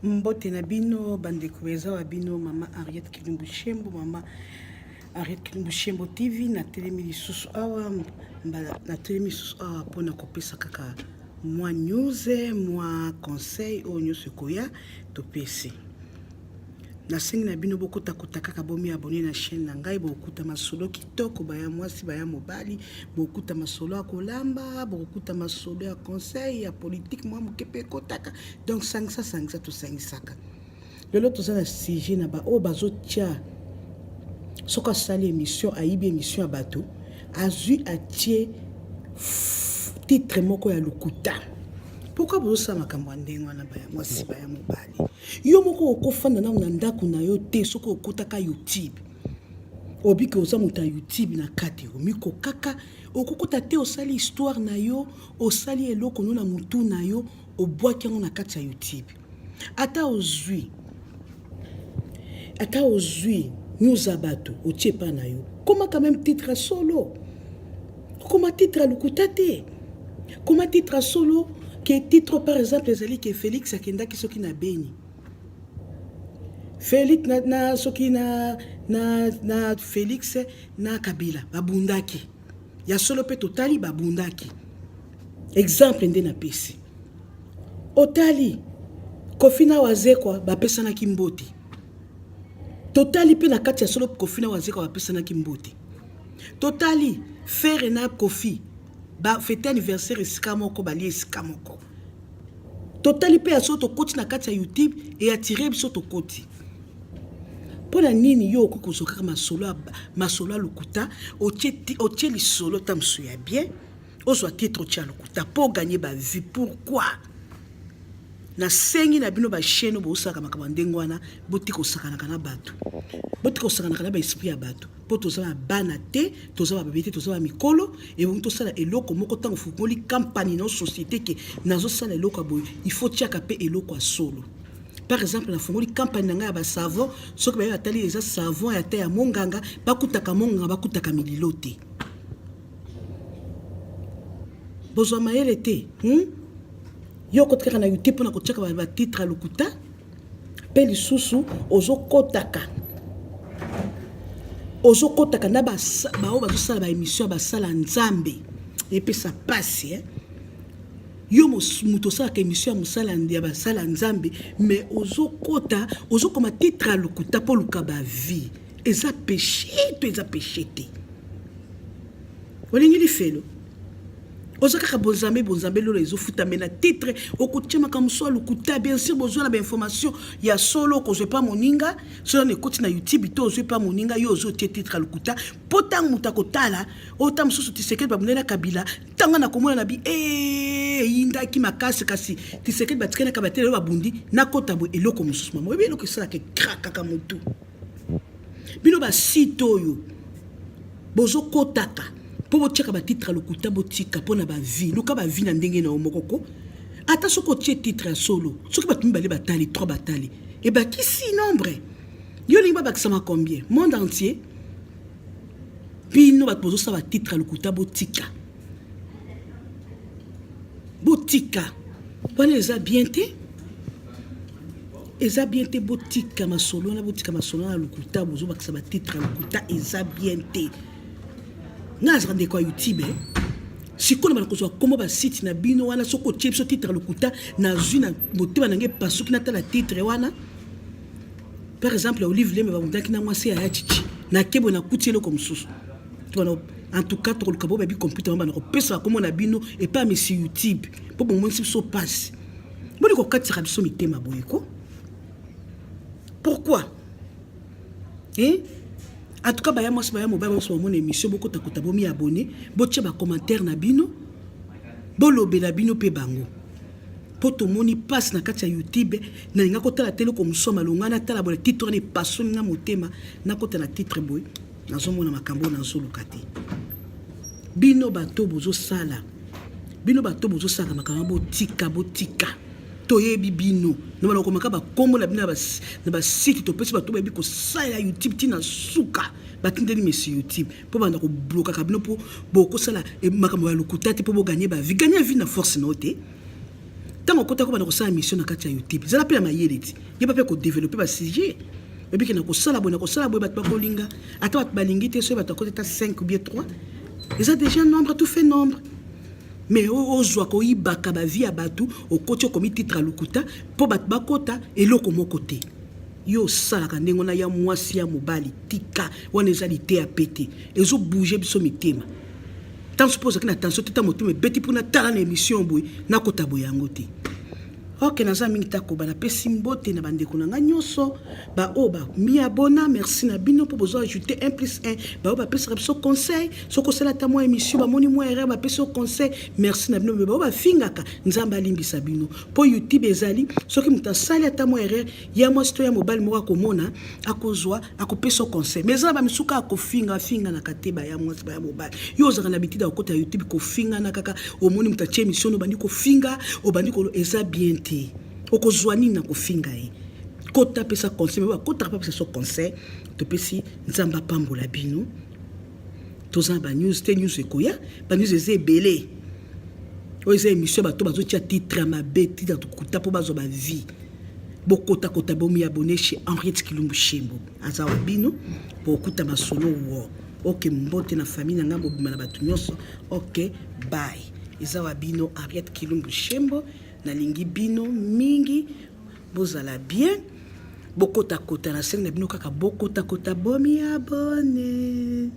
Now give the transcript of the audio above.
Mbote na bino bandeko, eza wa bino mama Henriette Kilumbu Shembo, mama Henriette Kilumbu Shembo TV. Natelemi lisusu awa mbala, natelemi lisusu awa mpona kopesa kaka mwa news, mwa conseil oyo nyonso ekoya topesi. Nasengi na bino bokotakota kaka bomi abone na chaîne na ngai, bokokuta masolo kitoko, baya mwasi baya mobali, bokokuta masolo ya kolamba, bokokuta masolo ya conseil ya politique, mwa moke mpe ekotaka. Donc sangisa sangisa, tosangisaka. Lelo toza na sujet na baoyo bazotia, soki asali émission, ayibi émission ya bato, azwi atie titre moko ya lokuta. Pourquoi bozosala makambo ya ndenge wana, baya mwasi baya mobali? Yo moko okofanda nano na ndako na yo te, soki okotaka YouTube, obiki oza moto ya YouTube na kati, omikokaka okokota te, osali histoire na yo, osali eloko no na motu na yo, obwaki yango na kati ya YouTube. Ata ozwi news ya bato, otie epa na yo, koma quand même titre ya solo, koma titre ya lokuta te, koma titre ya solo. Ke titre par exemple ezali ke Félix akendaki soki na Beni, Félix na soki na Félix na Kabila babundaki ya solo, mpe totali babundaki. Exemple nde napesi. Otali Kofi na Wazekwa bapesanaki mbote, totali mpe na kati ya solo Kofi na Wazekwa bapesanaki mbote. Totali Ferre na Kofi bafete anniversaire esika moko, balie esika moko. Totali mpe ya solo. Tokoti na kati ya YouTube, eatire biso, tokoti. Mpo na nini yo okoki kozwa kaka masolo ya lokuta, otie lisolo ta mosusu ya bien, ozwa titre otia lokuta mpo oganye bavues? Pourquoi? Nasengi na bino bachaîne oyo bosalaka makambo ya ndenge wana, botika kosakanaka na bato, botika kosakanaka na baesprit ya bato, mpo toza na bana te, toza babebe te, toza bamikolo. Ebongi tosala eloko moko. Ntango ofungoli kampani na société ke nazosala eloko ya boye, il faut tiaka mpe eloko ya solo. Par exemple, nafungoli kampani na ngai ya basavon, soki baye batali eza savon ya te ya monganga, bakutaka monganga, bakutaka mililo te. Bozwa mayele te, Yo okoti kaka na YouTube mpona kotiaka batitre ya lokuta, mpe lisusu ozokotaka na baoyo bazosala baémission ya basala Nzambe. Epesa pasi, eh? Yo moto osalaka émission ya mosala ya basala Nzambe, mais ozokota, ozokoma titre ya lokuta mpo oluka bavues. Eza péché to eza péché te? Olingi lifelo, oza kaka bonzambe, bonzambe lolo ezofutame na titre, okotia makambo so ya lokuta. Bien sûr, bozwa na bainformation ya solo, okozwa epa moninga. So nano ekoti na YouTube to ozwa epa moninga, yo ozotie titre ya lokuta mpo ntango moto akotala oyo, ta mosusu Tisekedi babundeli na Kabila, ntango na komona na bi eyindaki makasi, kasi Tisekedi batikali na Kabila te, lelo babundi, nakota boye eloko mosusu. Mama, oyebi eloko esalaka ekrakaka motu? Bino basite oyo bozokotaka mpo botiaka batitre ya lokuta, botika mpo na bavues. Luka bavues na ndenge na yo moko ko. Ata soki otie titre ya solo, soki bato mibale batali, trois batali, ebakisi nombre. Yo olingi babakisama combien? Monde entier. Bino bato bozosala batitre ya lokuta, botika, botika wana, eza bien te, eza bien te. Botika masolo wana, botika masolo wana lokuta, bozobakisa batitre ya lokuta, eza bien te. Ngai azalaka ndeko ya YouTube, eh? Sikoyo na bana kozwa nkombo basite na bino wana, soki otie biso titre ya lokuta, nazwi na motema na ngai epasuki. Natala titre wana, par exemple Olive Lembe babundaki na mwasi ya Chichi, nakebwe, nakuti eloko mosusu. En tout cas, tokoluka bo bayebi computer wana, bana kopesa bakombo na bino epai ya misi YouTube, mpo bomonisi biso mpasi. Boni kokatisaka biso mitema boye ko? Pourquoi, eh? En tout cas, baya mwasi baya mobali nyonso bamona émission, bokotakota, bomi abonné, botia bacommentaire na bino, bolobela bino mpe bango, mpo tomoni mpasi na kati ya YouTube. Nalinga kotala te eloko mosusu ya malonga, natala boye titre wana epasoli nga motema. Nakota na titre boye, nazomona makambo oyo nazoluka te. Bino bato bozosala, bino bato bozosalaka makambo, botika, botika. Toyebi bino na bana, bakombo na bino na basite. Topesi bato bayebi kosalela YouTube ntina suka, batindeli mesi YouTube mpo banda koblokaka bino, mpo bokosala makambo ya lokuta te mpo boganye bavues. Ganye vue na force na yo te. Ntango okota kobanda kosala mission na kati ya YouTube, zala mpe ya mayele ti yeba mpe kodevelope basujet. Oyebike na kosala boye, na kosala boye, bato bakolinga. Ata bato balingi te, soki bato akoti ata 5 ou bien 3, eza déjà nombre, tout fait nombre. Mais ozwa koyibaka bavie ya bato, okoti, okomi titre ya lokuta mpo bato bakota eloko moko te. Yo osalaka ndenge wana ya mwasi ya mobali, tika wana, eza liteya pete, ezobouge biso mitema. Ntango soki ozalaki na tension te, ta motema ebeti mpona tala na émission boye, nakota boye yango te. Ok, naza mingi takoba. Napesi mbote na bandeko na ngai nyonso baoyo bamiabona. Merci na bino mpo bozwa ajouter 1 plus 1. Baoyo bapesaka biso conseil, soki osala ata mwa émission, bamoni mwa erreur, bapesi yo conseil, merci na bino. Me baoyo bafingaka, Nzambe alimbisa bino, mpo YouTube ezali soki moto asali ata mwa erreur ya mwasi to ya mobali moko, akomona, akozwa, akopesa conseil. Mais eza na bamisuka akofinga, afinganaka te, baya mwasi, baya mobali. Yo ozalaka na bitida kokota YouTube kofingana kaka. Omoni moto atie émission, obandi kofinga, obandi kolo, eza bien te. Okozwa nini na kofinga ye? Kota, pesa conseil. Me bakotaka mpe pesa so conseil. Topesi Nzambe apambola bino. Toza na banews te, news ekoya, banews eza ebele. Oyo eza émission ya bato bazotia titre ya mabe, titre tokuta mpo bazwa bavie. Bokotakota, bomiabonner chez Henriette Kilumbu Shembo, aza wa bino, bokuta masolo wo. Ok, mbote na famille na ngai mobima, na bato nyonso. Ok, bye. Eza wa bino Henriette Kilumbu Shembo. Nalingi bino mingi, bozala bien. Bokotakota na senge na bino kaka, bokotakota, bomiabonner.